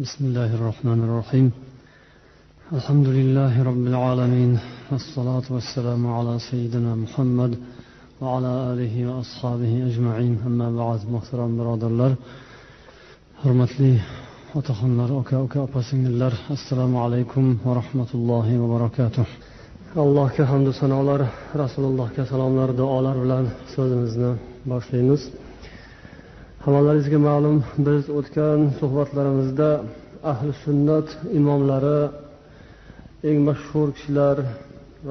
بسم الله الرحمن الرحيم. الحمد لله رب العالمين، والصلاة والسلام على سيدنا محمد وعلى آله وأصحابه أجمعين. أما بعد، muhtaram birodarlar, hurmatli otaxonlar, aka-uka, opa-singillar, assalomu alaykum va rahmatullohi va barakatuh. Allohga hamd va sanolar, Rasulullohga salomlar, duolar bilan so'zimizni boshlaymiz. Hammalaringizga ma'lum, biz o'tgan suhbatlarimizda ahli sunnat imomlari, eng mashhur kishilar,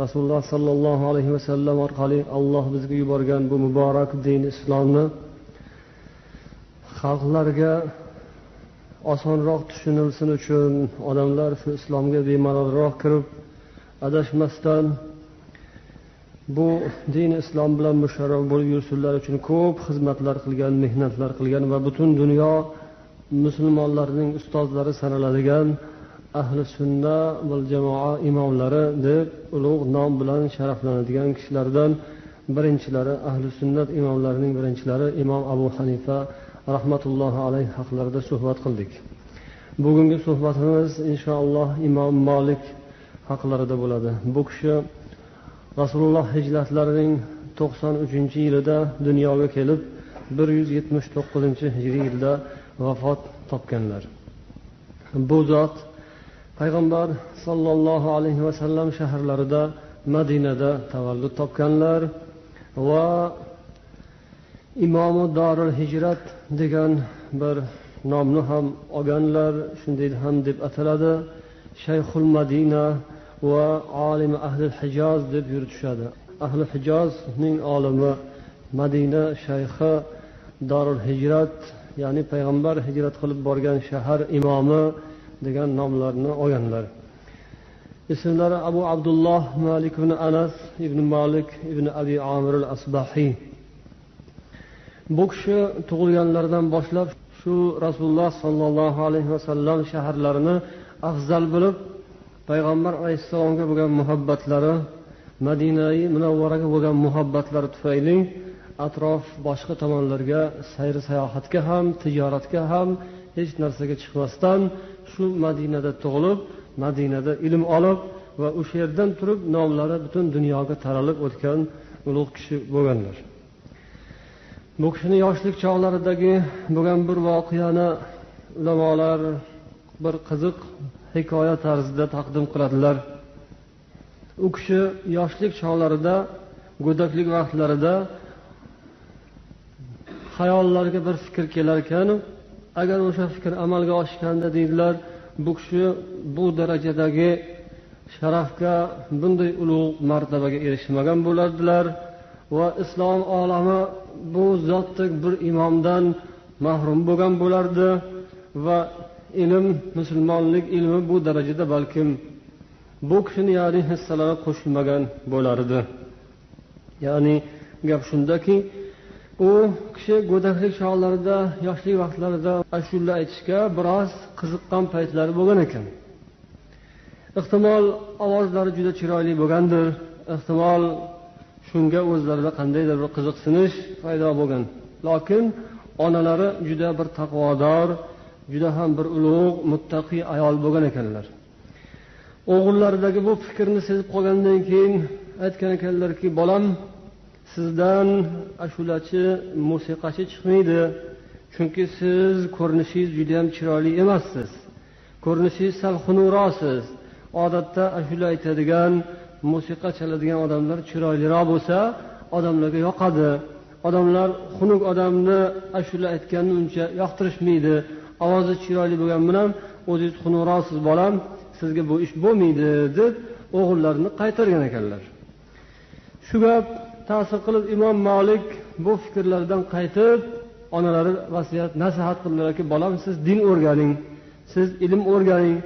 Rasululloh sallallohu alayhi va sallam orqali Alloh bizga yuborgan bu muborak din islomni xalqlarga osonroq tushunilsin uchun, odamlar shu islomga bemalolroq kirib adashmasdan bu din islom bilan musharraf bo'lib yursinlar uchun ko'p xizmatlar qilgan, mehnatlar qilgan va butun dunyo musulmonlarining ustozlari sanaladigan ahli sunna val jamoa imomlari deb ulug' nom bilan sharaflanadigan kishilardan birinchilari, ahli sunnat imomlarining birinchilari Imom Abu Hanifa rahmatullohi alayhi haqlarida suhbat qildik. Bugungi suhbatimiz inshaalloh Imom Malik haqlarida bo'ladi. Bu kishi Rasululloh hijratlarining 93-yilida dunyoga kelib, 179-hijriy yilda vafot topganlar. Bu zot payg'ambar sallallohu alayhi va sallam shaharlarida, Madinada tavallud topganlar va Imomi Dorul Hijrat degan bir nomni ham olganlar, shunday ham deb ataladi. Shayxul Madina va olim ahli Hijoz deb yuritishadi. Ahli Hijozning olimi, Madina shayxi, Dorul Hijrat, ya'ni payg'ambar hijrat qilib borgan shahar imomi degan nomlarni olganlar. Ismlari Abu Abdulloh Malik ibn Anas ibn Malik ibn Abi Amir al-Asbahi. Bu kishi tug'ilganlaridan boshlab shu Rasululloh sallallohu alayhi vasallam shaharlarini afzal bilib, payg'ambar alayhissalomga bo'lgan muhabbatlari, Madinai Munavvaraga bo'lgan muhabbatlari tufayli atrof boshqa tomonlarga sayr sayohatga ham, tijoratga ham hech narsaga chiqmasdan shu Madinada tug'ilib, Madinada ilm olib va o'sha yerdan turib nomlari butun dunyoga taralib o'tgan ulug' kishi bo'lganlar. Bu kishini yoshlik chog'laridagi bo'lgan bir voqeani ulamolar bir qiziq hikoya tarzida taqdim qiladilar. U kishi yoshlik chog'larida, go'daklik vaqtlarida xayollariga bir fikr kelar ekan, agar o'sha fikr amalga oshganda deydilar, bu kishi bu darajadagi sharafga, bunday ulug' martabaga erishmagan bo'lardilar va islom olami bu zotdek bir imomdan mahrum bo'lgan bo'lardi va ilm, musulmonlik ilmi bu darajada balkim bu kishini ya'ni hissalari qo'shilmagan bo'lardi. Ya'ni gap shundaki, u kishi go'daklik chog'larida, yoshlik vaqtlarida ashula aytishga biroz qiziqqan paytlari bo'lgan ekan. Ehtimol ovozlari juda chiroyli bo'lgandir, ehtimol shunga o'zlarida qandaydir bir qiziqsinish paydo bo'lgan. Lekin onalari juda bir taqvodor, juda ham bir ulug' muttaqi ayol bo'lgan ekanlar. O'g'illaridagi bu fikrni sezib qolgandan keyin aytgan ekanlarki, bolam, sizdan ashulachi, musiqachi chiqmaydi, chunki siz ko'rinishingiz juda ham chiroyli emassiz, ko'rinishingiz sal xunukroqsiz. Odatda ashula aytadigan, musiqa chaladigan odamlar chiroyliroq bo'lsa odamlarga yoqadi. Odamlar xunuk odamni ashula aytganini uncha yoqtirishmaydi. Ovozi chiroyli bo'lgan bilan o'zingiz xunukroqsiz bolam, sizga bu ish bo'lmaydi deb o'g'illarini qaytargan ekanlar. Shu gap ta'sir qilib Imom Malik bu fikrlardan qaytib, onalari vasiyat nasihat qildilarki, bolam, siz din o'rganing, siz ilm o'rganing.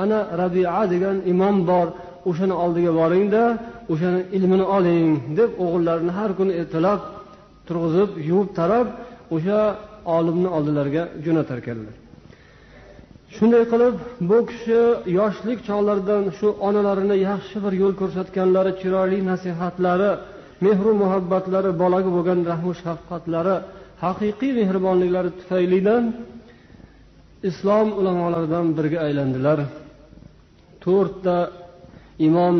Ana Rabi'a degan imom bor, o'shani oldiga boringda, o'shani ilmini oling deb o'g'illarini har kuni ertalab turg'izib, yuvib tarab o'sha olimni oldilariga jo'natar ekanlar. Shunday qilib bu kishi yoshlik chog'laridan shu onalarini yaxshi bir yo'l ko'rsatganlari, chiroyli nasihatlari, mehru muhabbatlari, bolaga bo'lgan rahmu shafqatlari, haqiqiy mehribonliklari tufaylidan islom ulamolaridan biriga aylandilar. 4 ta imom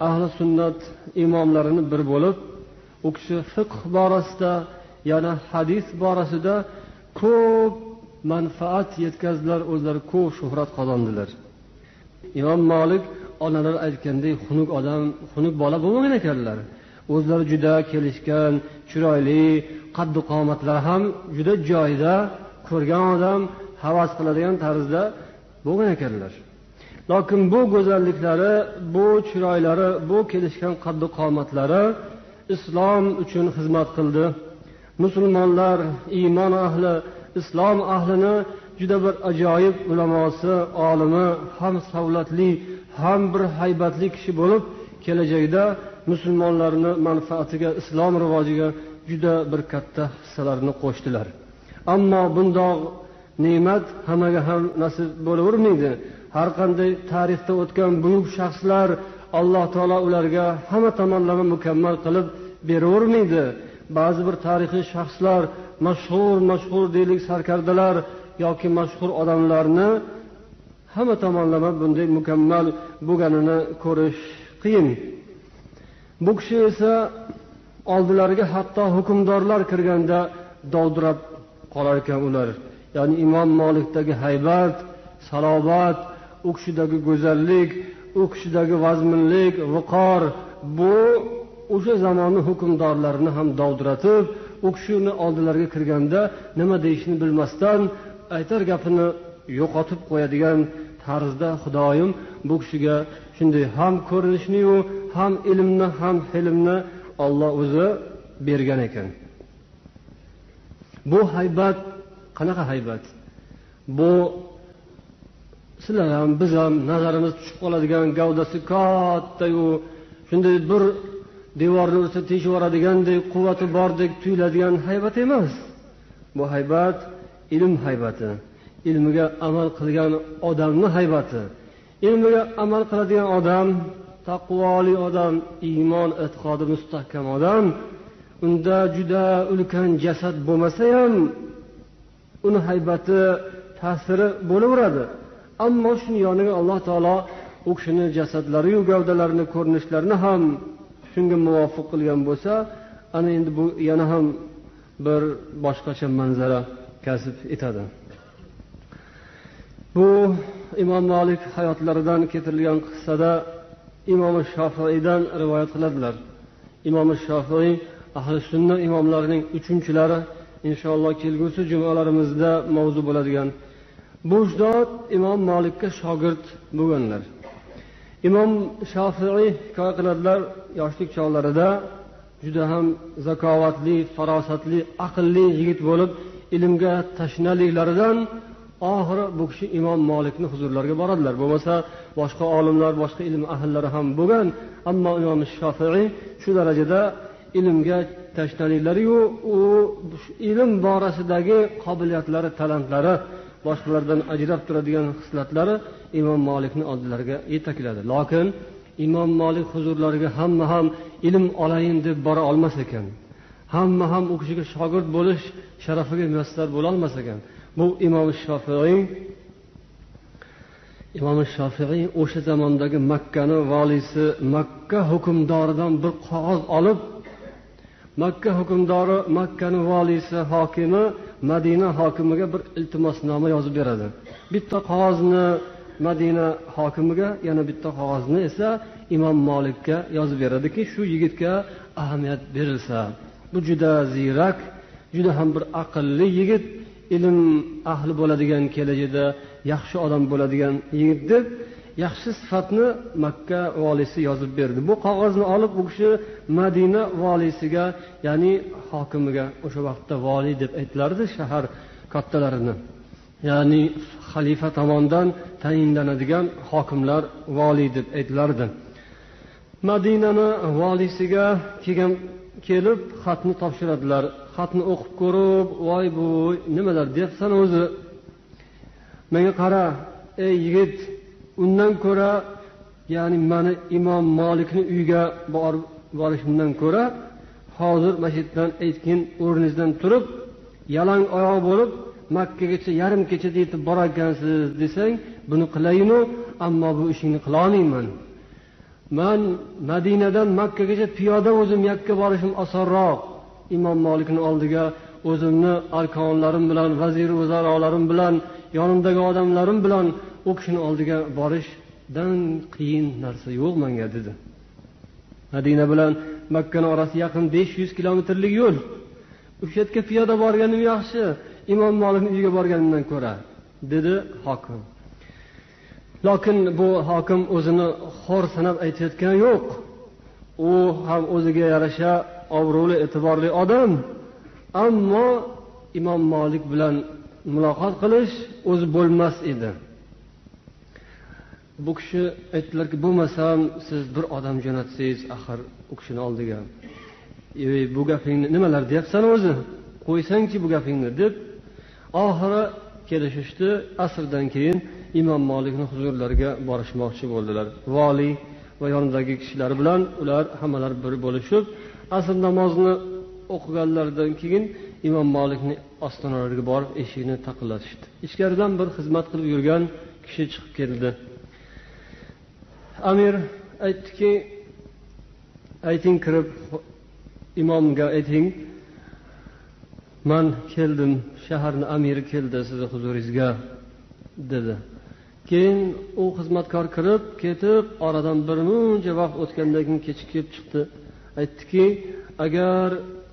ahli sunnat imomlarini bir bo'lib, u kishi fiqh borasida, yana hadis borasida ko'p manfaat yetkazdilar, o'zlari ko'p shuhrat qozondilar. Imom Malik onalar aytgandek xunuk odam, xunuk bola bo'lmagan ekanlar. O'zlari juda kelishgan, chiroyli, qaddi qomatlari ham juda joyida, ko'rgan odam havas qiladigan tarzda bo'lgan ekanlar. Lekin bu go'zalliklari, bu chiroylari, bu kelishgan qaddi qomatlari islom uchun xizmat qildi. Musulmonlar, iymon ahli, islom ahlini juda bir ajoyib ulamosi, olimi, ham savlatli, ham bir haybatli kishi bo'lib, kelajakda musulmonlarning manfaatiga, islom rivojiga juda bir katta hissalarni qo'shdilar. Ammo bundoq ne'mat hammaga ham nasib bo'lavermaydi. Har qanday tarixda o'tgan buyuk shaxslar Alloh taolo ularga hamma tomonlama mukammal qilib beravermaydi. Ba'zi bir tarixiy shaxslar, mashhur deylik sarkardalar yoki mashhur odamlarni hamma tomonlama bunday mukammal bo'lganini ko'rish qiyin. Bu kishi esa oldilariga hatto hukmdorlar kirganda dovdirab qolar ekan ular. Ya'ni Imom Malikdagi haybat, salobat, u kishidagi go'zallik, u kishidagi vazminlik, viqor, bu o'sha zamonning hukmdorlarini ham dovdiratib, u kishini oldilariga kirganda nima deyishini bilmasdan aytar gapini yo'qotib qo'yadigan tarzda Xudoyim bu kishiga shunday ham ko'rinishni-yu, ham ilmni, ham hilmni Alloh o'zi bergan ekan. Bu haybat qanaqa haybat? Bu sizlar ham biz ham nazarimiz tushib qoladigan, gavdasi katta-yu, shunday bir devorni ursa teshib yuboradigandek quvvati bordek tuyuladigan haybat emas. Bu haybat ilm haybati, ilmiga amal qilgan odamning haybati. Ilmiga amal qiladigan odam, taqvoli odam, iymon e'tiqodi mustahkam odam, unda juda ulkan jasad bo'lmasa ham uni haybati, ta'siri bo'laveradi. Ammo shuni yoniga Alloh taolo u kishini jasadlari-yu gavdalarini, ko'rinishlarini ham shunga muvofiq qilgan bo'lsa, ana endi bu yana ham bir boshqacha manzara kasb etadi. Bu Imom Malik hayotlaridan keltirilgan qissada Imom Shofiiydan rivoyat qiladilar. Imom Shofiiy ahli sunna imomlarining uchinchilari, inshaalloh kelgusi jumalarimizda mavzu bo'ladigan. Bu zot Imom Malikka shogird bo'lganlar. Imom Shofiiy hikoya qiladilar, yoshlik chog'larida juda ham zakovatli, farosatli, aqlli yigit bo'lib, ilmga tashnaliklaridan oxiri bu kishi Imom Malikning huzurlariga boradilar. Bo'lmasa boshqa olimlar, boshqa ilm ahllari ham bo'lgan, ammo Imom Shofiiy shu darajada ilmga tashnaliklari-yu, u ilm borasidagi qobiliyatlari, talantlari, boshqalardan ajrab turadigan xislatlari Imom Malikning oldilariga yetakladi. Lekin Imom Malik huzurlariga hamma ham ilm olayin deb bora olmas ekan. Hamma ham u kishiga shogird bo'lish sharafiga muyassar bo'la olmas ekan. Bu Imom Shofiiy o'sha zamondagi Makkani valisi, Makka hukmdoridan bir qog'oz olib, Makka hukmdori, Makkani valisi, hokimi Madina hokimiga bir iltimosnoma yozib beradi. Bitta qog'ozni Madina hokimiga, yana bitta qog'ozni esa Imom Malikka yozib beradiki, shu yigitga ahamiyat berilsa. Bu juda ziyrak, juda ham bir aqlli yigit, ilm ahli bo'ladigan, kelajakda yaxshi odam bo'ladigan yigit deb yaxshi sifatni Makka valisi yozib berdi. Bu qog'ozni olib u kishi Madina valisiga, ya'ni hokimiga, o'sha vaqtda vali deb aytilardi shahar kattalarini, ya'ni xalifa tomonidan tayinlanadigan hokimlar vali deb aytilardi. Madinani valisiga kelib xatni topshiradilar. Xatni o'qib ko'rib, voy bu nimalar deyapsan o'zi? Menga qara, ey yigit, undan ko'ra, ya'ni meni Imom Malikning uyiga borishimdan ko'ra, hozir masjiddan aytgin, o'rningizdan turib, yalang oyoq bo'lib, Makkagacha yarim kechada yetib borarkansiz desang, buni qilayinu, ammo bu ishingni qila olmayman. Man Madinadan Makkagacha piyoda o'zim yakka borishim osonroq. Imom Malikning oldiga o'zimni arkonlarim bilan, vazir vuzarolarim bilan, yonimdagi odamlarim bilan u kishining oldiga borishdan qiyin narsa yo'q menga dedi. Madina bilan Makkani orasi yaqin 500 kilometrlik yo'l. O'sha yerga piyoda borganim yaxshi, Imom Malikning uyiga borganimdan ko'ra, dedi hokim. Lekin bu hokim o'zini xor sanab aytayotgani yo'q. U ham o'ziga yarasha obro'li, e'tiborli odam. Ammo Imom Malik bilan muloqot qilish o'zi bo'lmas edi. Bu kishi aytdilarki, bo'lmasam siz bir odam jo'natsangiz axir u kishini oldiga. Bu gapingni nimalar deyapsan o'zi? Qo'ysangchi bu gapingni deb oxiri kelishishdi. Asrdan keyin Imom Malikning huzurlariga borishmoqchi bo'ldilar. Vali va yonidagi kishilar bilan ular hammalari bir bo'lishib, asr namozini o'qiganlaridan keyin Imom Malikning ostonalariga borib eshikni taqillatishdi. Ichkaridan bir xizmat qilib yurgan kishi chiqib keldi. Amir aytdiki, ayting kirib imomga ayting, man keldim, shaharning amiri keldi sizni huzuringizga dedi. Keyin u xizmatkor kirib ketib, oradan bir muncha vaqt o'tgandan keyin kechikib chiqdi. Aytdiki, agar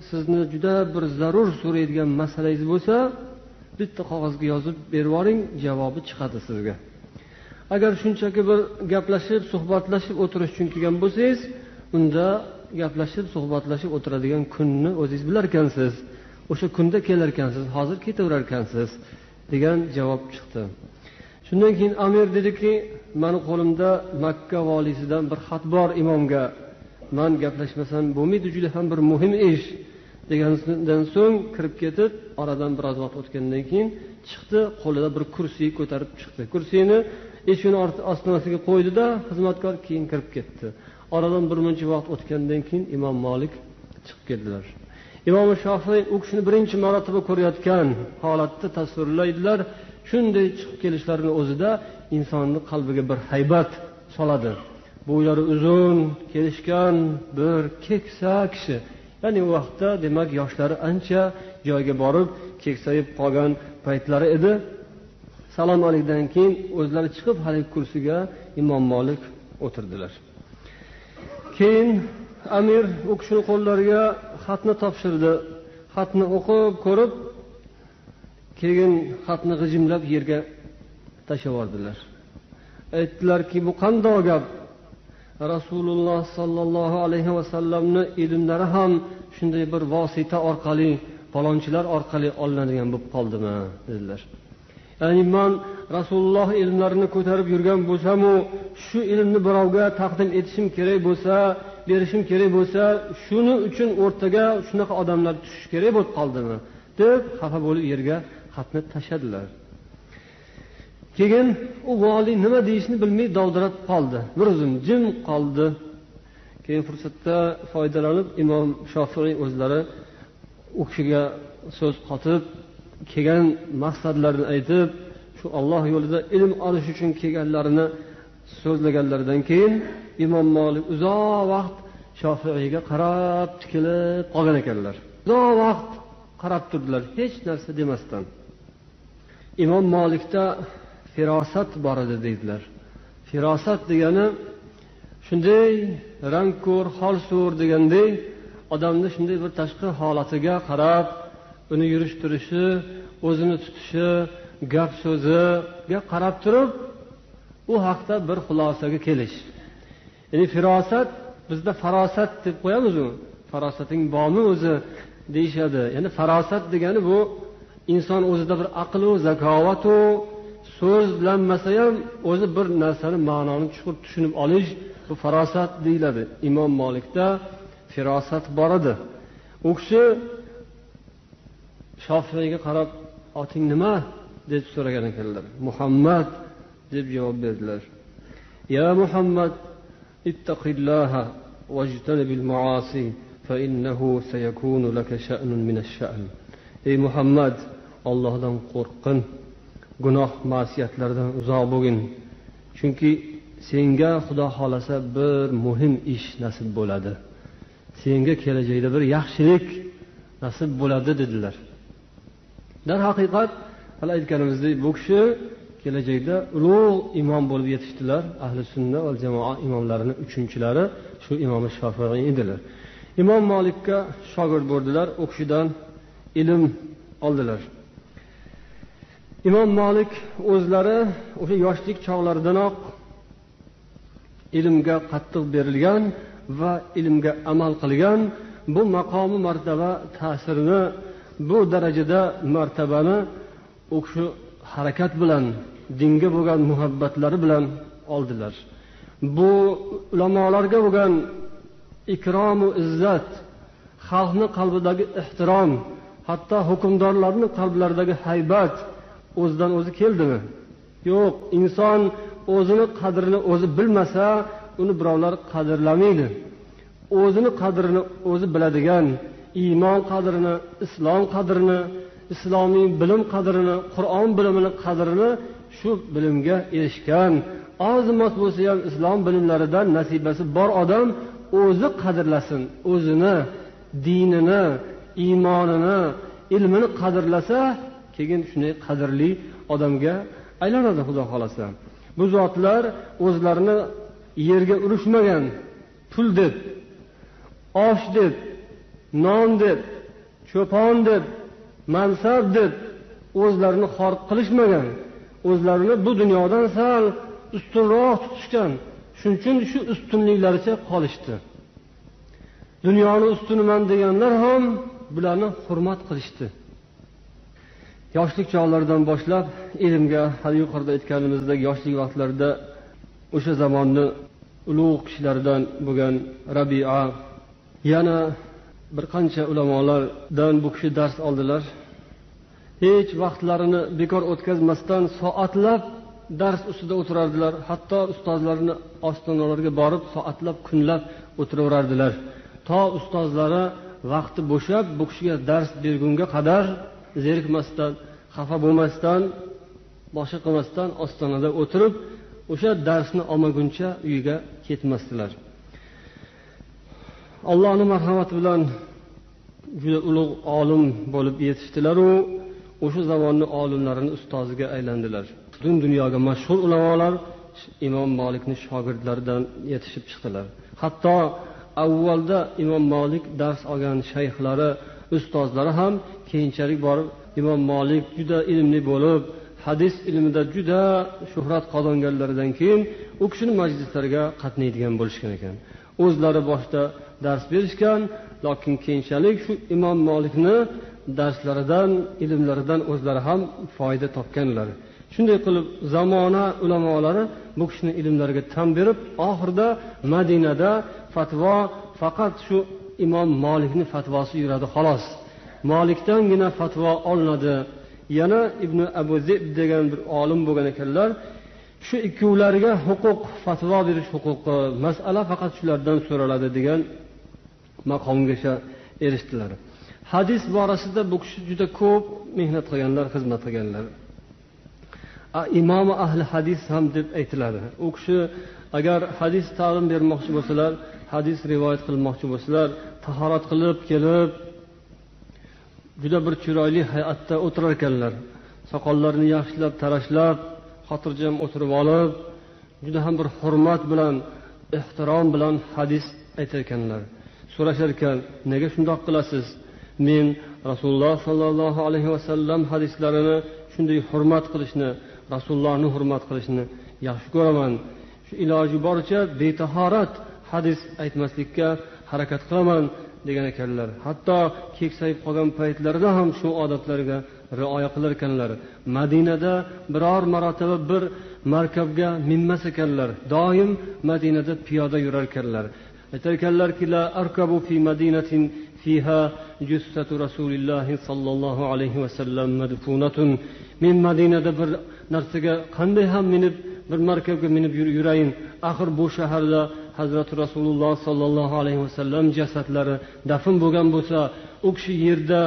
sizni juda bir zarur so'raydigan masalangiz bo'lsa, bitta qog'ozga yozib berib yuboring, javobi chiqadi sizga. Agar shunchaki bir gaplashib, suhbatlashib o'tirish uchun kelgan bo'lsangiz, unda gaplashib, suhbatlashib o'tiradigan kunni o'zingiz bilar ekansiz. O'sha kunda kelar ekansiz, hozir ketaverar ekansiz degan javob chiqdi. Shundan keyin amir dediki, meni qo'limda Makka valisidan bir xat bor imomga. Men gaplashmasam bo'lmaydi, juda ham bir muhim ish degandan so'ng kirib ketib, oradan biroz vaqt o'tgandan keyin chiqdi, qo'lida bir kursiy ko'tarib chiqdi. Kursini eshikning ostonasiga qo'ydi-da, xizmatkor keyin kirib ketdi. Oradan bir muncha vaqt o'tgandan keyin Imom Malik chiqib keldilar. Imom Shofiy u kishini birinchi marotaba ko'rayotgan holatda tasvirlaydilar. Shunday chiqib kelishlarining o'zida insonning qalbiga bir haybat soladi. Bo'ylari uzun, kelishgan bir keksa kishi. Ya'ni u vaqtda demak yoshlari ancha joyga borib keksayib qolgan paytlari edi. Salom alikdan keyin o'zlari chiqib haligi kursiga Imom Malik o'tirdilar. Keyin amir u kishining qo'llariga xatni topshirdi. Xatni o'qib ko'rib, keyin xatni g'ijimlab yerga tashlab yubordilar. Aytdilarki, bu qanday gap? Rasululloh sallallohu alayhi vasallamni ilmlari ham shunday bir vosita orqali, falonchilar orqali olinadigan bo'lib qoldimi dedilar. Ya'ni men Rasululloh ilmlarini ko'tarib yurgan bo'lsam-u, shu ilmni birovga taqdim etishim kerak bo'lsa, berishim kerak bo'lsa, shuni uchun o'rtaga shunaqa odamlar tushishi kerak bo'lib qoldimi deb xafa bo'lib yerga xatni tashladilar. Keyin u vali nima deyishni bilmay dovdirab qoldi. Bir zum jim qoldi. Keyin fursatda foydalanib Imom Shofiy o'zlari u kishiga so'z qotib, kelgan maqsadlarini aytib, shu Alloh yo'lida ilm olish uchun kelganlarini so'zlaganlaridan keyin Imom Malik uzoq vaqt Shofiyga qarab tikilib qolgan ekanlar. Uzoq vaqt qarab turdilar, hech narsa demasdan. Imom Malikda firosat bor edi deydilar. Firosat degani shunday rang ko'r, hol so'r deganday odamni shunday bir tashqi holatiga qarab, uni yurish turishi, o'zini tutishi, gap so'ziga qarab turib, u haqda bir xulosaga kelish. Ya'ni firosat, bizda farosat deb qo'yamiz u. Farosating bormi o'zi deyishadi. Ya'ni farosat degani bu inson o'zida bir aql-u, zakovat-u, so'zlanmasa ham o'zi bir narsani ma'noni chuqur tushunib olish, bu farosat deyiladi. Imom Malikda firosat bor edi. U kishi Shofiyga qarab, oting nima deb so'ragan ekanlar. Muhammad deb javob berdilar. Ya Muhammad, ittaqillaha wajtanibil ma'asi fa innahu sayakunu laka sha'nun min ash-sha'n. Ey Muhammad, Allohdan qo'rqin, gunoh ma'siyatlardan uzoq bo'lgin. Chunki senga Xudo xolasa bir muhim ish nasib bo'ladi. Senga kelajakda bir yaxshilik nasib bo'ladi dedilar. Darhaqiqat, hali aytganimizdek, bu kishi kelajakda ulug' imom bo'lib yetishdilar. Ahli sunna va jamoa imomlarining uchinchilari shu Imom Shofiiy edilar. Imom Malikka shogird bo'ldilar, u kishidan ilm oldilar. Imom Malik o'zlari o'sha yoshlik chog'laridanoq ilmga qattiq berilgan va ilmga amal qilgan. Bu maqomi martaba ta'sirini, bu darajada martabani u kishi harakat bilan, dinga bo'lgan muhabbatlari bilan oldilar. Bu ulamolarga bo'lgan ikrom va izzat, xalqning qalbidagi ehtirom, hatto hukmdorlarning qalblaridagi haybat o'zidan o'zi keldimi? Yo'q, inson o'zini qadrini o'zi bilmasa, uni birovlar qadrlamaydi. O'zini qadrini o'zi biladigan, iymon qadrini, islom qadrini, islomiy bilim qadrini, Qur'on bilimini qadrini shu bilimga erishgan, oz-moz bo'lsa ham islom bilimlaridan nasibasi bor odam o'zi qadrlasin, o'zini, dinini, iymonini, ilmini qadrlasa, keyin shunday qadrli odamga aylanadi Xudo xolasa. Bu zotlar o'zlarini yerga urishmagan, pul deb, osh deb, non deb, cho'pon deb, mansab deb o'zlarini xor qilishmagan, o'zlarini bu dunyodan sal ustunroq tutishgan. Shuning uchun shu ustunliklaricha qolishdi. Dunyoni ustuniman deganlar ham bularni hurmat qilishdi. Yoshlik chog'laridan boshlab ilmga, hali yuqorida aytganimizdek, yoshlik vaqtlarida o'sha zamonni ulug' kishilaridan bo'lgan Rabi'a, yana bir qancha ulamolardan bu kishi dars oldilar. Hech vaqtlarini bekor o'tkazmasdan soatlab dars ustida o'tirardilar. Hatto ustozlarini ostonalariga borib soatlab, kunlab o'tiraverardilar. To ustozlari vaqti bo'shab bu kishiga dars bergunga qadar zerikmasdan, xafa bo'lmasdan, boshqa qilmasdan ostonada o'tirib, o'sha darsni olmaguncha uyiga ketmasdilar. Allohning marhamati bilan juda ulug' olim bo'lib yetishdilar u o'sha zamonning olimlarining ustoziga aylandilar. Butun dunyoga mashhur ulamolar Imom Malikning shogirdlaridan yetishib chiqdilar. Hatto avvalda Imom Malik dars olgan shayxlari, ustozlari ham keyinchalik borib Imom Malik juda ilmli bo'lib, hadis ilmida juda shuhrat qozonganlaridan keyin u kishining majlislariga qatnaydigan bo'lishgan ekan. O'zlari boshda dars berishgan, lekin keyinchalik shu Imom Malikni darslaridan, ilmlaridan o'zlari ham foyda topganlar. Shunday qilib zamona ulamolari bu kishining ilmlariga tan berib, oxirida Madinada fatvo faqat shu Imom Malikning fatvosi yuradi xolos. Malikdangina fatvo olinadi. Yana Ibn Abu Zib degan bir olim bo'lgan ekanlar. Shu ikkovlariga huquq, fatvo berish huquqi, masala faqat shulardan so'raladi degan maqomgacha erishdilar. Hadis borasida bu kishi juda ko'p mehnat qilganlar, xizmat qilganlar. Imom ahli hadis ham deb aytiladi. U kishi agar hadis ta'lim bermoqchi bo'lsalar, hadis rivoyat qilmoqchi bo'lsalar, tahorat qilib kelib juda bir chiroyli hay'atda o'tirar ekanlar. Soqollarini yaxshilab tarashlab, xotirjam o'tirib olib, juda ham bir hurmat bilan, ehtirom bilan hadis aytar ekanlar. So'rashar ekan, nega shundoq qilasiz? Men Rasululloh sallallohu alayhi vasallam hadislarini shunday hurmat qilishni, Rasulullohni hurmat qilishni yaxshi ko'raman. Shu iloji boricha betahorat hadis aytmaslikka harakat qilaman degan ekanlar. Hatto keksayib qolgan paytlarida ham shu odatlarga rioya qilar ekanlar. Madinada biror marotaba bir markabga minmas ekanlar. Doim Madinada piyoda yurar ekanlar. Aytar ekanlarki, la arkabu fi madinatin fiha jussatu rasulillahi sallallohu alayhi vasallam madfunatun. Men Madinada bir narsaga qanday ham minib, bir markabga minib yurayin. Axir bu shaharda Hazrati Rasululloh sallallohu alayhi vasallam jasadlari dafn bo'lgan bo'lsa, u kishi yerda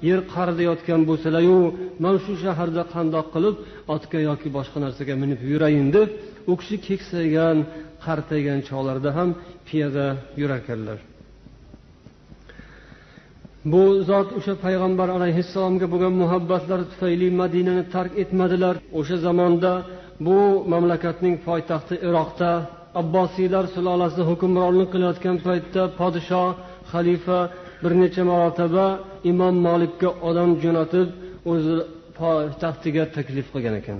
yer qa'rida yotgan bo'lsalar-yu, men shu shaharda qandoq qilib otga yoki boshqa narsaga minib yurayin deb u kishi keksaygan, qartaygan chog'larida ham piyoda yurarkanlar. Bu zot o'sha payg'ambar alayhissalomga bo'lgan muhabbatlari tufayli Madinani tark etmadilar. O'sha zamonda bu mamlakatning poytaxti Iroqda Abbosiylar sulolasi hukmronlik qilayotgan paytda podshoh, xalifa bir necha marotaba Imom Malikka odam jo'natib o'zi poytaxtiga taklif qilgan ekan.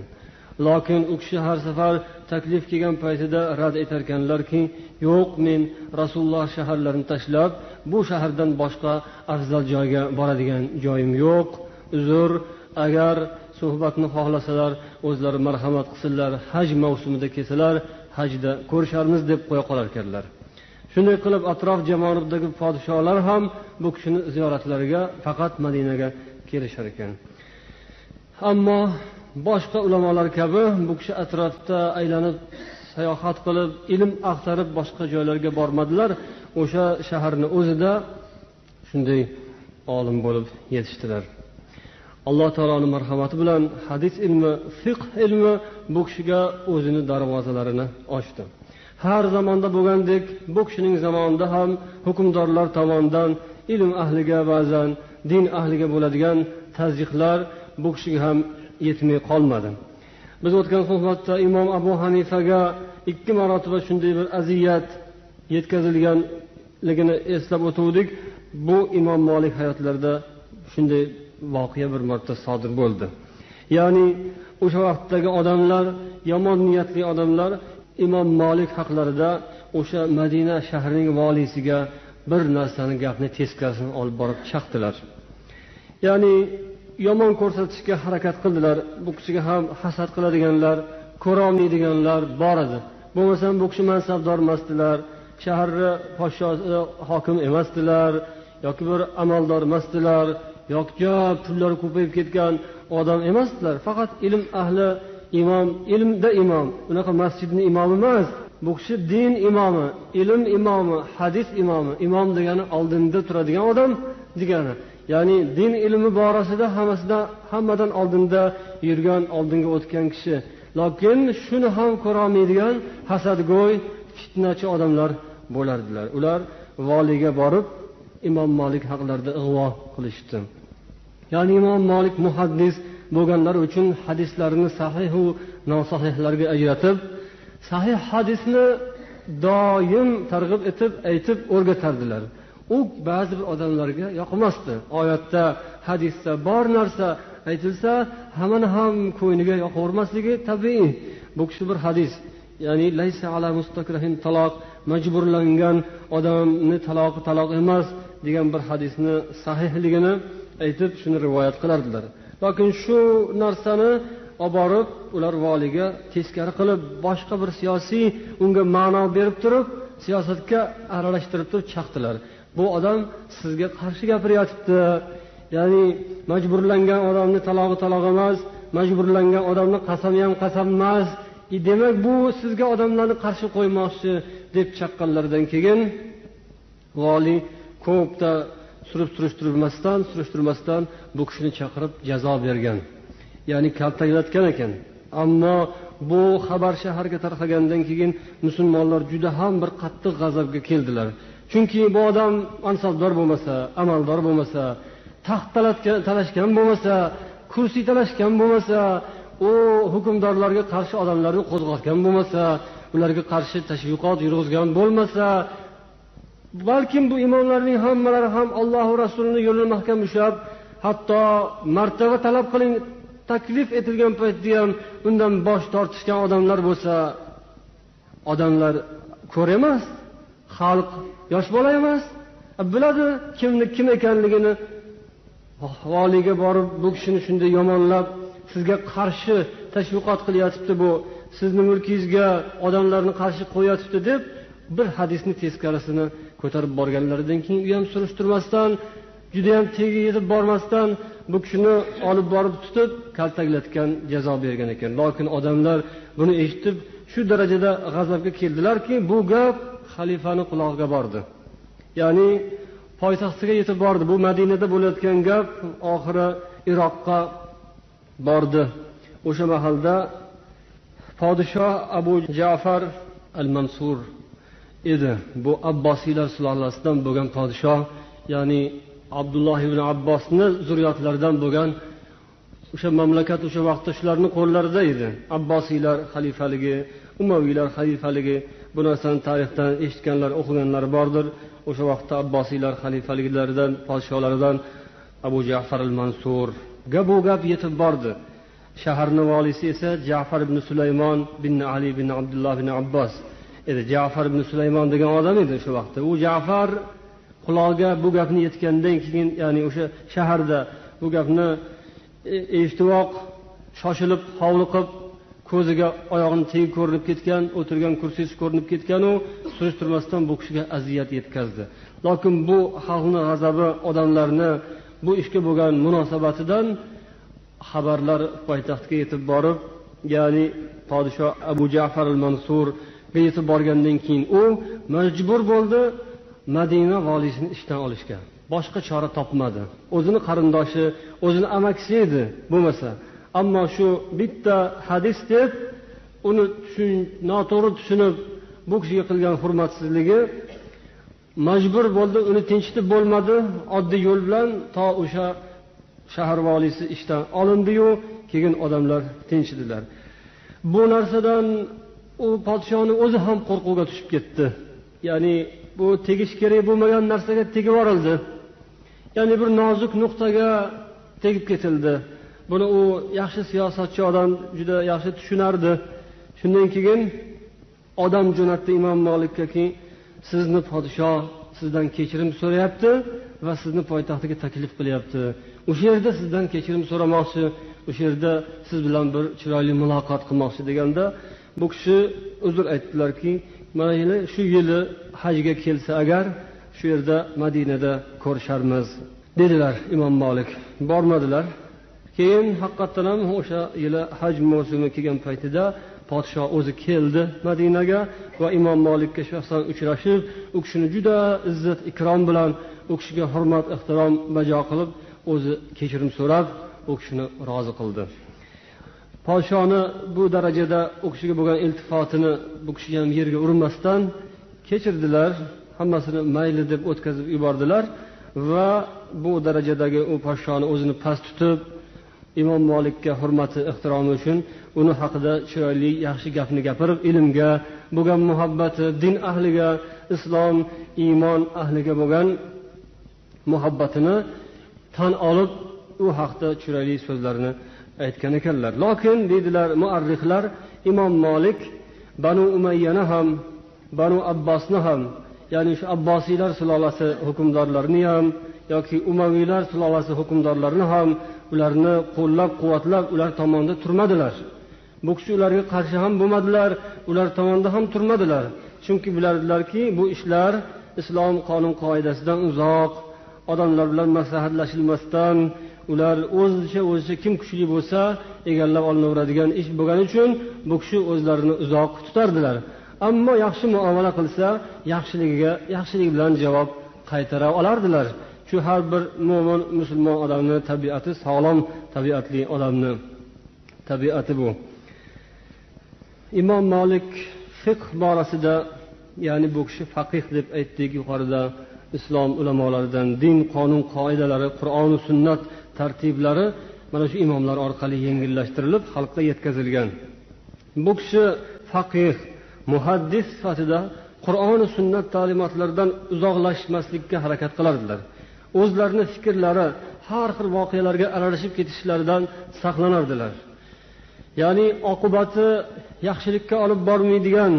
Lokin u kishi har safar taklif kelgan paytida rad etarkanlarki, yo'q, men Rasululloh shaharlarini tashlab bu shahardan boshqa afzal joyga boradigan joyim yo'q, uzr, agar suhbatni xohlasalar o'zlari marhamat qilsinlar, haj mavsumida kelsalar hajda ko'risharmiz deb qo'ya qolar ekanlar. Shunday qilib atrof jamoadagi podsholar ham bu kishini ziyoratlariga faqat Madinaga kelishar ekan. Ammo boshqa ulamolar kabi bu kishi atrofda aylanib sayohat qilib, ilm axtarib boshqa joylarga bormadilar. O'sha shaharning o'zida shunday olim bo'lib yetishdilar. Alloh taoloning marhamati bilan hadis ilmi, fiqh ilmi bu kishiga o'zini darvozalarini ochdi. Har zamonda bo'lgandek bu kishining zamonida ham hukmdorlar tomonidan ilm ahliga, ba'zan din ahliga bo'ladigan tazyiqlar bu kishiga ham yetmay qolmadi. Biz o'tgan suhbatda Imom Abu Hanifaga 2 marotaba shunday bir aziyat yetkazilganligini eslab o'tuvdik. Bu Imom Malik hayotlarida shunday voqea bir marta sodir bo'ldi. Ya'ni o'sha vaqtdagi odamlar, yomon niyatli odamlar Imom Malik haqlarida o'sha Madina shahrining valisiga bir narsani, gapni teskarisini olib borib chaqdilar. Ya'ni yomon ko'rsatishga harakat qildilar. Bu kishiga ham hasad qiladiganlar, ko'rolmaydiganlar bor edi. Bo'lmasam bu kishi mansabdor emasdilar, shaharni podshosi, hokim emasdilar, yoki bir amaldor emasdilar, yoki pullari ko'payib ketgan odam emasdilar. Faqat ilm ahli, imom, ilmda imom, unaqa masjidning imomi emas. Bu kishi din imomi, ilm imomi, hadis imomi. Imom degani oldinda turadigan odam degani. Ya'ni din ilmi borasida hammadan oldinda yurgan, oldinga o'tgan kishi. Lekin shuni ham ko'ra olmaydigan hasadgo'y, fitnachi odamlar bo'lardilar. Ular valiga borib Imom Malik haqlarida ig'vo qilishdi. Ya'ni Imom Malik muhaddis bo'lganlar uchun hadislarni sahih va nosahihlarga ajratib, sahih hadisni doim targ'ib etib, aytib o'rgatardilar. U ba'zi bir odamlarga yoqmasdi. Oyatda, hadisda bor narsa aytilsa, hammani ham ko'ngliga yoqavermasligi tabiiy. Bu kishi bir hadis, ya'ni laysa ala mustakrahin taloq, majburlangan odamni taloqi taloq emas degan bir hadisni sahihligini aytib, shuni rivoyat qilardilar. Lekin shu narsani olib borib, ular valiga teskari qilib, boshqa bir siyosiy unga ma'no berib turib, siyosatga aralashtirib turib chaqdilar. Bu odam sizga qarshi gapiryotibdi. Ya'ni majburlangan odamni talog'i taloq emas, majburlangan odamni qasami ham qasam emas. Demak, bu sizga odamlarni qarshi qo'ymoqchi deb chaqqanlaridan keyin vali ko'pda surib surishtirmasdan bu kishini chaqirib jazo bergan. Ya'ni kaltaklatgan ekan. Ammo bu xabar shaharga tarqagandan keyin musulmonlar juda ham bir qattiq g'azabga keldilar. Chunki bu odam mansabdor bo'lmasa, amaldor bo'lmasa, taxt talashgan bo'lmasa, kursi talashgan bo'lmasa, u hukmdorlarga qarshi odamlarni qo'zg'atgan bo'lmasa, ularga qarshi tashviqot yurg'izgan bo'lmasa, balkim bu imomlarning hammalari ham Alloh va Rasulining yo'lini mahkam ushlab, hatto martaba talab qiling taklif etilgan paytda ham undan bosh tortishgan odamlar bo'lsa, odamlar ko'r emas, xalq yosh bola emas, biladi kimni kim ekanligini. Valiga borib bu kishini shunday yomonlab, sizga qarshi tashviqot qilyotibdi, bu sizni mulkingizga odamlarni qarshi qo'yayotibdi deb bir hadisni teskarisini ko'tarib borganlaridan keyin u ham surishtirmasdan, juda ham tagiga yetib bormasdan bu kishini olib borib tutib kaltaklatgan, jazo bergan ekan. Lekin odamlar buni eshitib shu darajada g'azabga keldilarki, bu gap xalifani qulog'iga bordi. Ya'ni Poytaxtiga yetib bordi. Bu Madinada bo'layotgan gap oxiri Iroqqa bordi. O'sha mahalda podshoh Abu Ja'far al-Mansur edi. Bu Abbosiylar sulolasidan bo'lgan podshoh, ya'ni Abdulloh ibn Abbosni zurriyotlaridan bo'lgan o'sha mamlakat o'sha vaqtda shularning qo'llarida edi. Abbosiylar xalifaligi, Umaviylar xalifaligi, bu narsani tarixdan eshitganlar, o'qiganlar bordir. O'sha vaqtda Abbosiylar xalifaliklaridan, podshohlaridan Abu Ja'far al-Mansurga bu gap yetib bordi. Shaharning valisi esa Ja'far ibn Sulaymon bin Ali bin Abdulloh bin Abbos edi. Ja'far ibn Sulaymon degan odam edi o'sha vaqtda. U Ja'far qulog'iga bu gapni yetgandan keyin, ya'ni o'sha shaharda bu gapni eshitiboq shoshilib, hovliqib, ko'ziga oyog'ini tegi ko'rinib ketgan, o'tirgan kursisi ko'rinib ketgan, u surishtirmasdan bu kishiga aziyat yetkazdi. Lekin bu xalqning g'azabi, odamlarni bu ishga bo'lgan munosabatidan xabarlar poytaxtga yetib borib, ya'ni podshoh Abu Ja'far al-Mansurga yetib borgandan keyin u majbur bo'ldi Madina valisini ishdan olishga. Boshqa chora topmadi. O'zini qarindoshi, o'zini amakisi edi bo'lmasa. Ammo shu bitta hadis deb uni noto'g'ri tushunib bu kishiga qilgan hurmatsizligi majbur bo'ldi, uni tinchitib bo'lmadi. Oddiy yo'l bilan to o'sha shahar valisi ishdan olindi-yu, keyin odamlar tinchidilar. Bu narsadan u podshoning o'zi ham qo'rquvga tushib ketdi. Ya'ni bu tegish kerak bo'lmagan narsaga tegib borildi. Ya'ni bir nozik nuqtaga tegib ketildi. Buni u yaxshi siyosatchi odam, juda yaxshi tushunardi. Shundan keyin odam jo'natdi Imom Malikka, sizni podshoh sizdan kechirim so'rayapti va sizni poytaxtiga taklif qilyapti. O'sha yerda sizdan kechirim so'ramoqchi, o'sha yerda siz bilan bir chiroyli muloqot qilmoqchi deganda, bu kishi uzr aytdilarki, mana yili shu yili hajga kelsa agar shu yerda Madinada ko'risharmiz dedilar Imom Malik. Bormadilar. Keyin haqiqatan ham o'sha yili haj mavsumi kelgan paytida podshoh o'zi keldi Madinaga va Imom Malikka shaxsan uchrashib, u kishini juda izzat ikrom bilan, u kishiga hurmat ehtirom bajo qilib, o'zi kechirim so'rab, u kishini rozi qildi. Podshoni bu darajada u kishiga bo'lgan iltifotini bu kishi ham yerga urmasdan kechirdilar, hammasini mayli deb o'tkazib yubordilar va bu darajadagi u podshoni o'zini past tutib, Imom Malikka hurmati, ehtiromi uchun uni haqida chiroyli, yaxshi gapni gapirib, ilmga bo'lgan muhabbati, din ahliga, islom, iymon ahliga bo'lgan muhabbatini tan olib, u haqda chiroyli so'zlarni aytgan ekanlar. Lekin deydilar muarrixlar, Imom Malik Banu Umayyani ham, Banu Abbosni ham, ya'ni shu Abbosiylar sulolasi hukmdorlarini ham yoki Umaviylar sulolasi hukmdorlarini ham ularni qo'llab-quvvatlab ular tomonda turmadilar. Bu kishi ularga qarshi ham bo'lmadilar, ular tomonda ham turmadilar. Chunki bilardilarki, bu ishlar islom qonun qoidasidan uzoq, odamlar bilan maslahatlashilmasdan ular o'zicha kim kuchli bo'lsa egallab olinaveradigan ish bo'lgani uchun bu kishi o'zlarini uzoq tutardilar. Ammo yaxshi muomala qilsa, yaxshiligiga yaxshilik bilan javob qaytara olardilar. Shu har bir mo'min musulmon odamning tabiati, sog'lom tabiatli odamni tabiati bu. Imom Malik fiqh borasida, ya'ni bu kishi faqih deb aytdik yuqorida, islom ulamolaridan din, qonun qoidalari, Qur'on va sunnat tartiblari mana shu imomlar orqali yengillashtirilib xalqqa yetkazilgan. Bu kishi faqih, muhaddis sifatida Qur'on va sunnat ta'limotlaridan uzoqlashmaslikka harakat qilardilar. O'zlarining fikrlari har xil voqealarga aralashib ketishlaridan saqlanardilar. Ya'ni oqibati yaxshilikka olib bormaydigan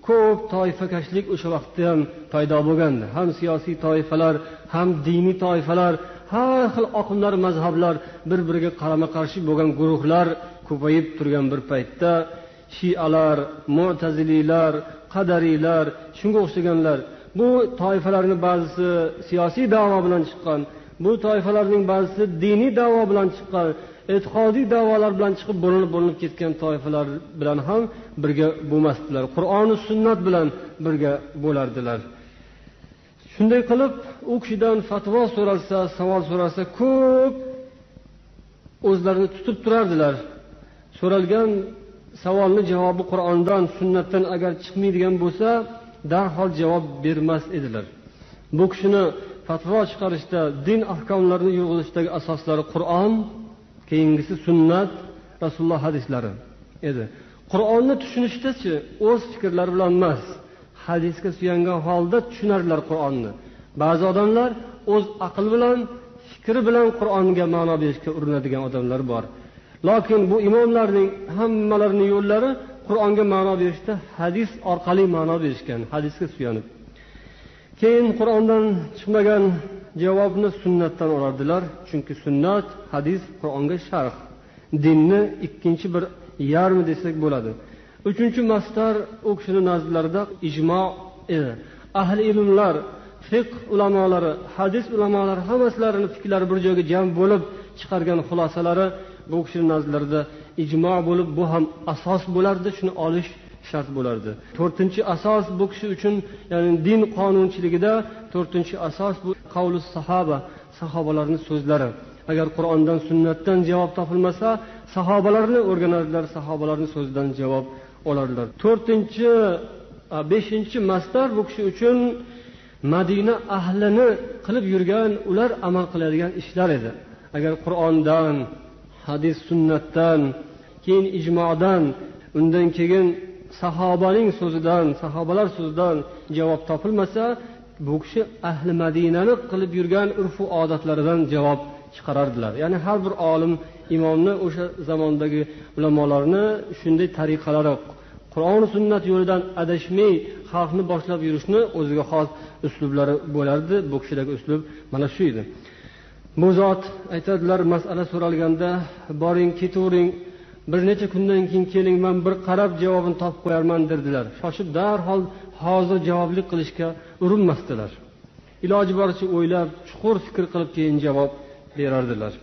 ko'p toifakashlik o'sha vaqtda ham paydo bo'lgandi. Ham siyosiy toifalar, ham diniy toifalar, har xil oqimlar, mazhablar bir-biriga qarama-qarshi bo'lgan guruhlar ko'payib turgan bir paytda shialar, mu'taziliylar, qadariylar, shunga o'xshaganlar, bu toifalarning ba'zisi siyosiy da'vo bilan chiqqan, bu toifalarning ba'zisi diniy da'vo bilan chiqqan, e'tiqodiy da'volar bilan chiqib bo'linib ketgan toifalar bilan ham birga bo'lmasdilar. Qur'on va sunnat bilan birga bo'lardilar. Shunday qilib U kishidan fatvo so'ralsa, savol so'ralsa, ko'p o'zlarini tutib turardilar. So'ralgan savolni javobi Qur'ondan, sunnatdan agar chiqmaydigan bo'lsa, darhol javob bermas edilar. Bu kishini fatvo chiqarishda, din ahkomlarini yurg'izishdagi asoslari Qur'on, keyingisi sunnat, Rasululloh hadislari edi. Qur'onni tushunishda-chi, o'z fikrlari bilan emas, hadisga suyangan holda tushunardilar Qur'onni. Ba'zi odamlar o'z aqli bilan, fikri bilan Qur'onga ma'no berishga urinadigan odamlar bor. Lekin bu imomlarning hammalarining yo'llari Qur'onga ma'no berishda hadis orqali ma'no berishgan, hadisga suyanib. Keyin Qur'ondan chiqmagan javobni sunnatdan olardilar, chunki sunnat, hadis Qur'onga sharh, dinni ikkinchi bir yarmi desak bo'ladi. Uchinchi masdar u kishining nazarlarida ijmo edi. Ahli ilmlar, fiqh ulamolari, hadis ulamolari hammasining fikrlari bir joyga jam bo'lib chiqargan xulosalari bu kishining nazarlarida ijmo bo'lib, bu ham asos bo'lardi, shuni olish shart bo'lardi. To'rtinchi asos bu kishi uchun, ya'ni din qonunchiligida to'rtinchi asos bu qavli sahoba, sahobalarning so'zlari. Agar Qur'ondan, sunnatdan javob topilmasa, sahobalarni o'rganardilar, sahobalarning so'zidan javob olardilar. To'rtinchi, beshinchi masdar bu kishi uchun Madina ahlini qilib yurgan, ular amal qiladigan ishlar edi. Agar Qur'ondan, hadis, sunnatdan, keyin ijmodan, undan keyin sahobaning so'zidan, sahobalar so'zidan javob topilmasa, bu kishi ahli Madinani qilib yurgan urf-u odatlaridan javob chiqarardilar. Ya'ni har bir olim imomni, o'sha zamondagi ulamolarni shunday tariqalari, Qur'on sunnat yo'lidan adashmay xalqni boshlab yurishni o'ziga xos uslublari bo'lardi. Bu kishidagi uslub mana shu edi. Bu zot aytadilar, masala so'ralganda boring, ketavering, bir necha kundan keyin keling, men bir qarab javobini topib qo'yarman derdilar. Shoshib darhol hozir javoblik qilishga urinmasdilar. Iloji boricha o'ylab, chuqur fikr qilib keyin javob berardilar.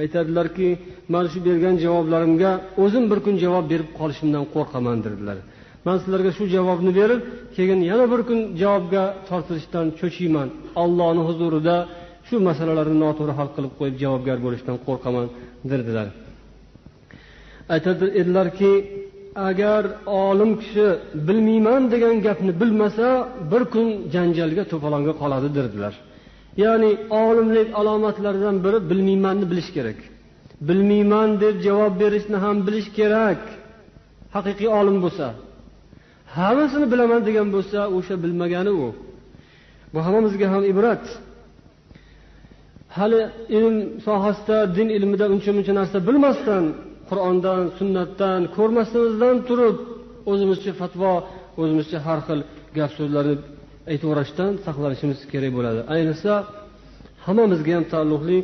Aytadilarki, men shu bergan javoblarimga o'zim bir kun javob berib qolishimdan qo'rqaman derdilar. Men sizlarga shu javobni berib, keyin yana bir kun javobga tortilishdan cho'chiyman. Allohning huzurida shu masalalarni noto'g'ri hal qilib qo'yib javobgar bo'lishdan qo'rqaman derdilar. Aytadilarki, agar olim kishi bilmayman degan gapni bilmasa, bir kun janjalga, to'polonga qoladi derdilar. Ya'ni olimlik alomatlaridan biri bilmaymanni bilish kerak. Bilmayman deb javob berishni ham bilish kerak. Haqiqiy olim bo'lsa, hammasini bilaman degan bo'lsa, o'sha bilmagani u. Bu hammamizga ham ibrat. Hali ilm sohasida, din ilmida uncha-muncha narsa bilmasdan, Qur'ondan, sunnatdan ko'rmasimizdan turib o'zimizcha fatvo, o'zimizcha har xil gap so'zlarni aytaverishdan saqlanishimiz kerak bo'ladi. Ayniqsa hammamizga ham taalluqli,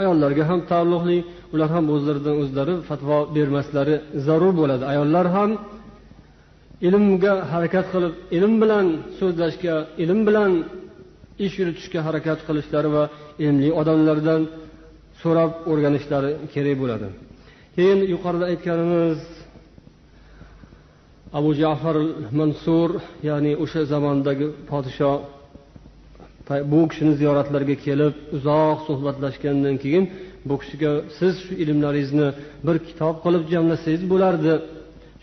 ayollarga ham taalluqli, ular ham o'zlaridan o'zlari fatvo bermaslari zarur bo'ladi. Ayollar ham ilmga harakat qilib, ilm bilan so'zlashga, ilm bilan ish yuritishga harakat qilishlari va ilmli odamlardan so'rab o'rganishlari kerak bo'ladi. Keyin yuqorida aytganimiz Abu Ja'far Mansur, ya'ni o'sha zamondagi podsho, bu kishini ziyoratlariga kelib uzoq suhbatlashgandan keyin bu kishiga siz shu ilmlaringizni bir kitob qilib jamlasangiz bo'lardi.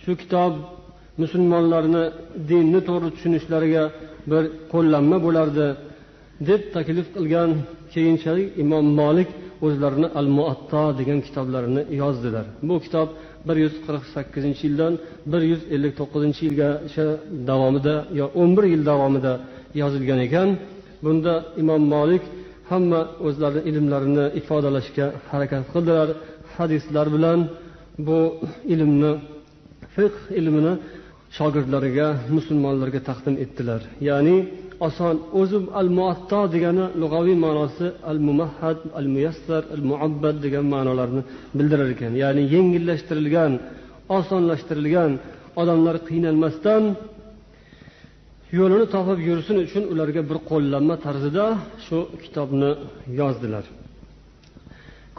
Shu kitob musulmonlarni dinni to'g'ri tushunishlariga bir qo'llanma bo'lardi deb taklif qilgan. Keyinchalik Imom Malik o'zlarini Al-Muatta degan kitoblarini yozdilar. Bu kitob 148-yildan 159-yilgacha davomida yo 11 yil davomida yozilgan ekan. Bunda Imom Malik hamma o'zlarining ilmlarini ifodalashga harakat qildilar. Hadislar bilan bu ilmni, fiqh ilmini shogirdlariga, musulmonlarga taqdim etdilar. Ya'ni oson, o'zi al-muatta degani lug'aviy ma'nosi al-mumahhad, al-muyassar, al-muabbad degan ma'nolarni bildirar ekan. Ya'ni yengillashtirilgan, osonlashtirilgan, odamlar qiynalmasdan yo'lini topib yursin uchun ularga bir qo'llanma tarzida shu kitobni yozdilar.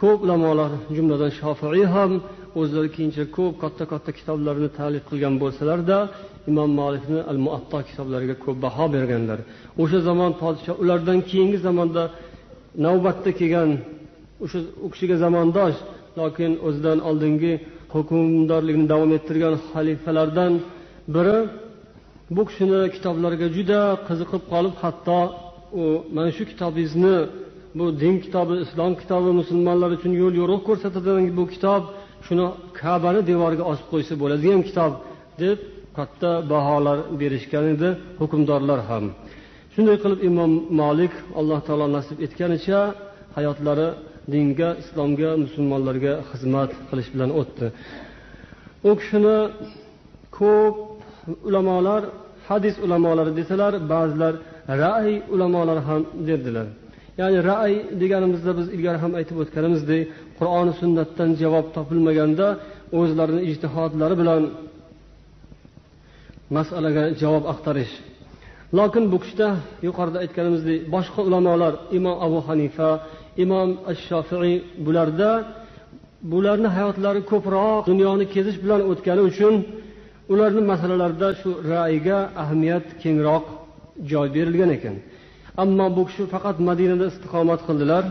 Ko'p ulamolar, jumladan Shofiiy ham o'zlari keyincha ko'p katta-katta kitoblarni ta'lif qilgan bo'lsalar-da, Imom Malikni Al-Muatta kitoblariga ko'p baho berganlar. O'sha zamon podsho, ulardan keyingi zamonda navbatda kelgan o'sha u kishiga zamondosh, lekin o'zidan oldingi hukmdorlikni davom ettirgan xalifalardan biri bu kishini kitoblariga juda qiziqib qolib, hatto u mana shu kitobingizni, bu din kitobi, islom kitobi, musulmonlar uchun yo'l yo'riq ko'rsatadigan bu kitob, shuni Ka'bani devoriga osib qo'ysa bo'ladigan kitob deb katta baholar berishgan edi hukmdorlar ham. Shunday qilib Imom Malik Alloh taolo nasib etganicha hayotlari dinga, islomga, musulmonlarga xizmat qilish bilan o'tdi. U kishini ko'p ulamolar hadis ulamolari desalar, ba'zilar ra'y ulamolari ham derdilar. Ya'ni ra'y deganimizda biz ilgari ham aytib o'tganimizdek, Qur'on va sunnatdan javob topilmaganda o'zlarining ijtihodlari bilan masalaga javob axtarish. Lekin bu kishida yuqorida aytganimizdek boshqa ulamolar, Imom Abu Hanifa, Imom Ash-Shofiiy, bularning hayotlari ko'proq dunyoni kezish bilan o'tgani uchun ularning masalalarida shu ra'yiga ahamiyat kengroq joy berilgan ekan. Ammo bu kishi faqat Madinada istiqomat qildilar,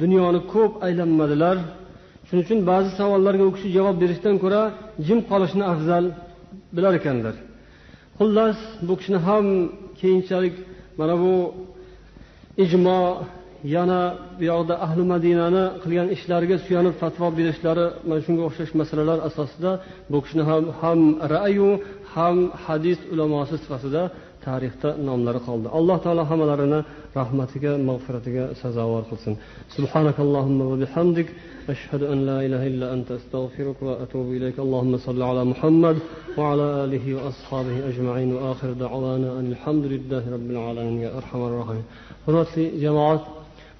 dunyoni ko'p aylanmadilar. Shuning uchun ba'zi savollarga u kishi javob berishdan ko'ra jim qolishni afzal bilar ekanlar. Xullas, bu kishini ham keyinchalik mana bu ijmo, yana bu yoqda ahli Madinani qilgan ishlariga suyanib fatvo berishlari, mana shunga o'xshash masalalar asosida bu kishini ham ra'yu ham hadis ulamosi sifatida tarixda nomlari qoldi. Alloh taolo hammalarini rahmatiga, mag'firatiga sazovor qilsin. Subhanakallohumma va bihamdik, ashhadu an la ilaha illa anta, astag'firuka va atubu ilayk. Allohumma salli ala Muhammad va ala alihi va ashabihi ajma'in va oxir da'wana alhamdulillahi robbil alamin ya arhamar rohimin. Hurmatli jamoat,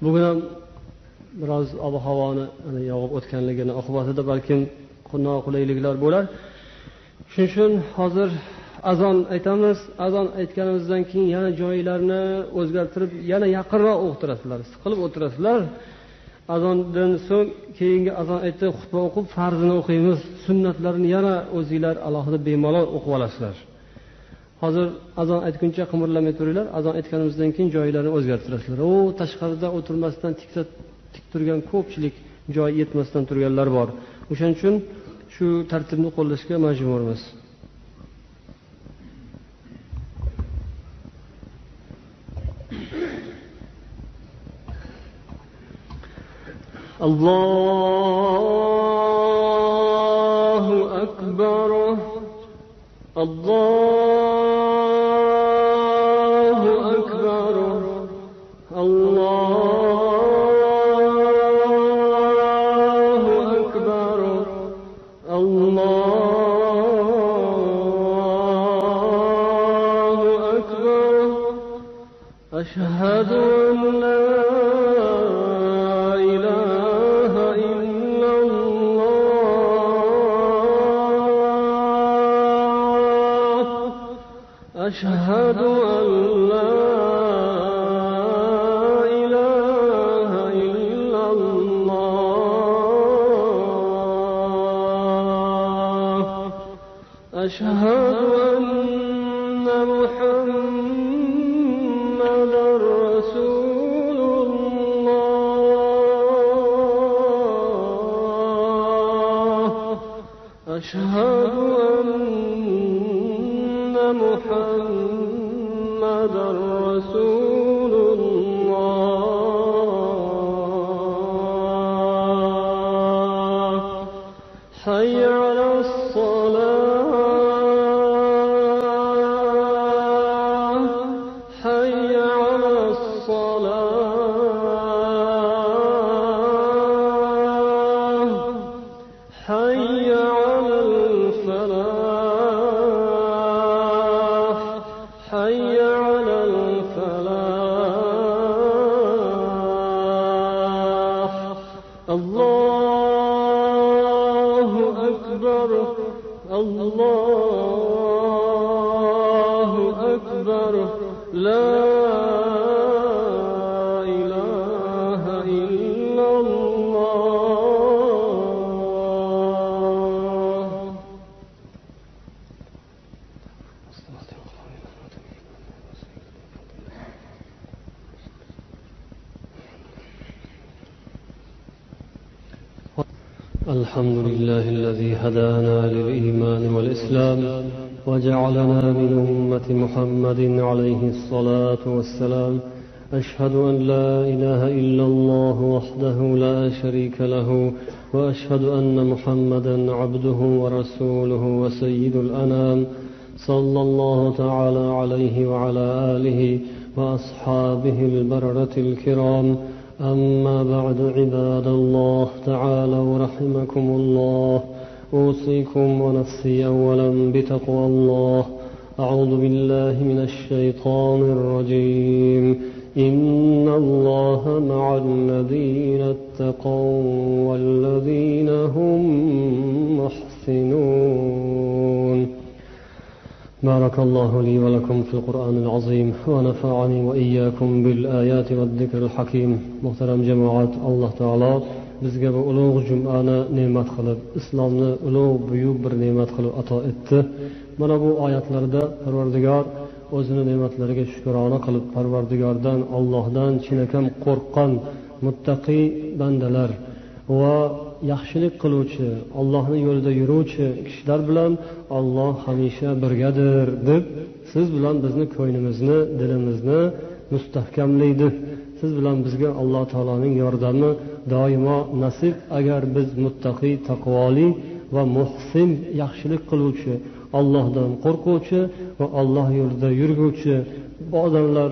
bugun ham biroz ob-havoni yog'ib o'tganligini oqibatida balkim noqulayliklar bo'lar. Shuning uchun hozir azon aytamiz. Azon aytganimizdan keyin yana joylarni o'zgartirib, yana yaqinroq o'tirasizlar, siqilib o'tirasizlar. Azondan so'ng keyingi azon aytib, xutba o'qib, farzini o'qiymiz, sunnatlarini yana o'zinglar alohida bemalol o'qib olasizlar. Hozir azon aytguncha qimirlamay turinglar. Azon aytganimizdan keyin joylarni o'zgartirasizlar. U tashqarida o'tirmasdan tik turgan ko'pchilik, joy yetmasdan turganlar bor. O'shaning uchun shu tartibni qo'llashga majburmiz. Allohu akbar, Allohu akbar, Allohu akbar, Allohu akbar. Ashhadu an la ilaha illalloh. Ashhadu an la ilaha illalloh. Ashhadu anna Muhammadan Rasululloh. Ashhadu anna Muhammadan Rasululloh. Hayya alas-salah, hayya alas-salah, hayya alal-falah, hayya alal-falah. الحمد لله الذي هدانا للإيمان والإسلام وجعلنا من أمة محمد عليه الصلاة والسلام. أشهد أن لا إله إلا الله وحده لا شريك له، وأشهد أن محمدا عبده ورسوله وسيد الأنام، صلى الله تعالى عليه وعلى آله وأصحابه البررة الكرام. أما بعد، عباد الله، تعالوا رحمكم الله، أوصيكم ونفسي أولا بتقوى الله. أعوذ بالله من الشيطان الرجيم. إن الله مع الذين اتقوا والذين هم محسنون. بارك الله لي ولكم في القرآن العظيم ونفعني وإياكم بالآيات والذكر الحكيم. Muhtaram jamoat, Alloh taolo bizga bu ulug' jumani ne'mat qilib, islomni ulug' buyuk bir ne'mat qilib ato etdi. Mana bu oyatlarda Parvardigor o'zini ne'matlariga shukrona qilib, Parvardigordan, Allohdan chinakam qo'rqqan muttaqiy bandalar va yaxshilik qiluvchi, Allohning yo'lida yuruvchi kishilar bilan Alloh hamisha birgadir deb siz bilan bizni ko'nglimizni, dilimizni mustahkamlaydi. Siz bilan bizga Alloh taoloning yordami doimo nasib, agar biz muttaqiy, taqvoli va muhsin, yaxshilik qiluvchi, Allohdan qo'rquvchi va Alloh yo'lida yurguvchi odamlar,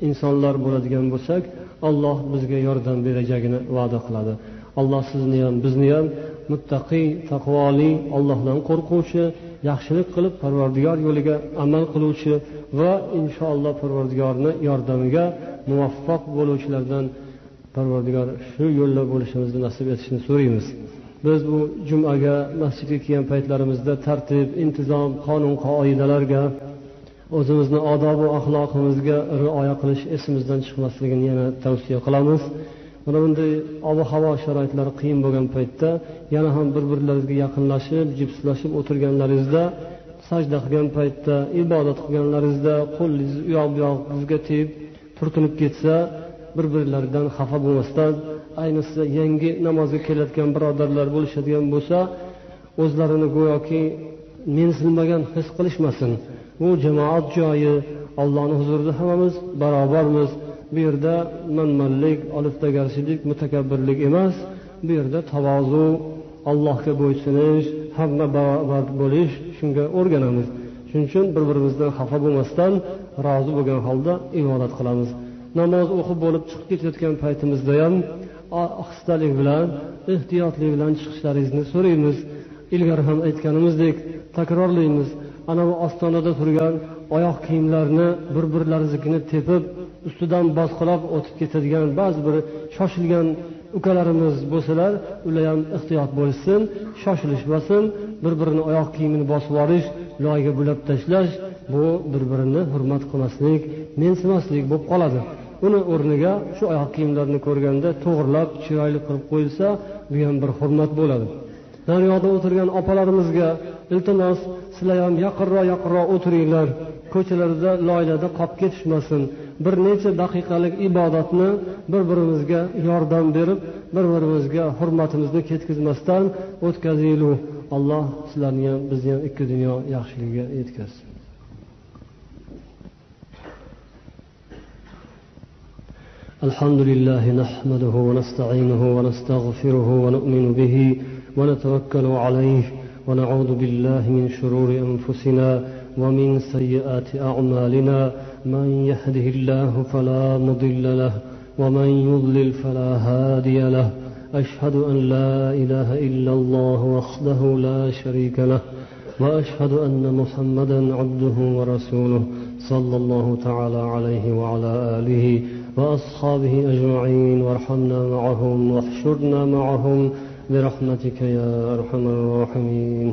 insonlar bo'ladigan bo'lsak, Alloh bizga yordam berajagini va'da qiladi. Alloh sizni ham, bizni ham muttaqiy, taqvoli, Allohdan qo'rquvchi, yaxshilik qilib Parvardigor yo'liga amal qiluvchi va inshaalloh Parvardigorni yordamiga muvaffaq bo'luvchilardan Parvardigor shu yo'lda bo'lishimizni nasib etishini so'raymiz. Biz bu jumaga masjidga kelgan paytlarimizda tartib, intizom, qonun qoidalarga, o'zimizni odob va axloqimizga rioya qilish esimizdan chiqmasligini yana tavsiya qilamiz. Mana bunday ob-havo sharoitlari qiyin bo'lgan paytda yana ham bir-birlaringizga yaqinlashib, jipslashib o'tirganlaringizda, sajda qilgan paytda, ibodat qilganlaringizda qo'lingiz u yoq bu yog'ingizga tegib turtinib ketsa, bir-birlaridan xafa bo'lmasdan, ayniqsa yangi namozga kelayotgan birodarlar bo'lishadigan bo'lsa, o'zlarini go'yoki mensilmagan his qilishmasin. Bu jamoat joyi, Allohning huzurida hammamiz barobarmiz. Bu yerda manmanlik, oliftagarchilik, mutakabbirlik emas. Bu yerda tavozu, Allohga bo'ysunish, hamma barobar bo'lish, shunga o'rganamiz. Shuning uchun bir-birimizdan xafa bo'lmasdan, rozi bo'lgan holda ibodat qilamiz. Namoz o'qib bo'lib chiqib ketayotgan paytimizda ham ohistalik bilan, ehtiyotlik bilan chiqishlaringizni so'raymiz. Ilgari ham aytganimizdek, takrorlaymiz. Ana bu ostonada turgan oyoq kiyimlarni bir-birlaringiznikini tepib, ustidan bosqilab o'tib ketadigan ba'zi bir shoshilgan ukalarimiz bo'lsalar, ular ham ehtiyot bo'lsin, shoshilishmasin. Bir-birini oyoq kiyimini bosib yuborish, loyga bulab tashlash, bu bir-birini hurmat qilmaslik, mensimaslik bo'lib qoladi. Uni o'rniga shu oyoq kiyimlarni ko'rganda to'g'rilab, chiroyli qilib qo'yilsa, bu ham bir hurmat bo'ladi. Naryoqda o'tirgan opalarimizga iltimos, sizlar ham yaqinroq o'tiringlar. Ko'chalarda loylarda qolib ketishmasin. Bir necha daqiqalik ibodatni bir-birimizga yordam berib, bir-birimizga hurmatimizni ketkazmasdan o'tkazaylik. Alloh sizlarni ham, bizni ham ikki dunyo yaxshiligiga yetkazsin. الحمد لله نحمده ونستعينه ونستغفره ونؤمن به ونتوكل عليه ونعوذ بالله من شرور أنفسنا ومن سيئات أعمالنا. من يهده الله فلا مضل له ومن يضلل فلا هادي له. أشهد أن لا إله إلا الله وحده لا شريك له وأشهد أن محمدا عبده ورسوله صلى الله تعالى عليه وعلى آله وأصحابه أجمعين، وارحمنا معهم واحشرنا معهم برحمتك يا أرحم الراحمين.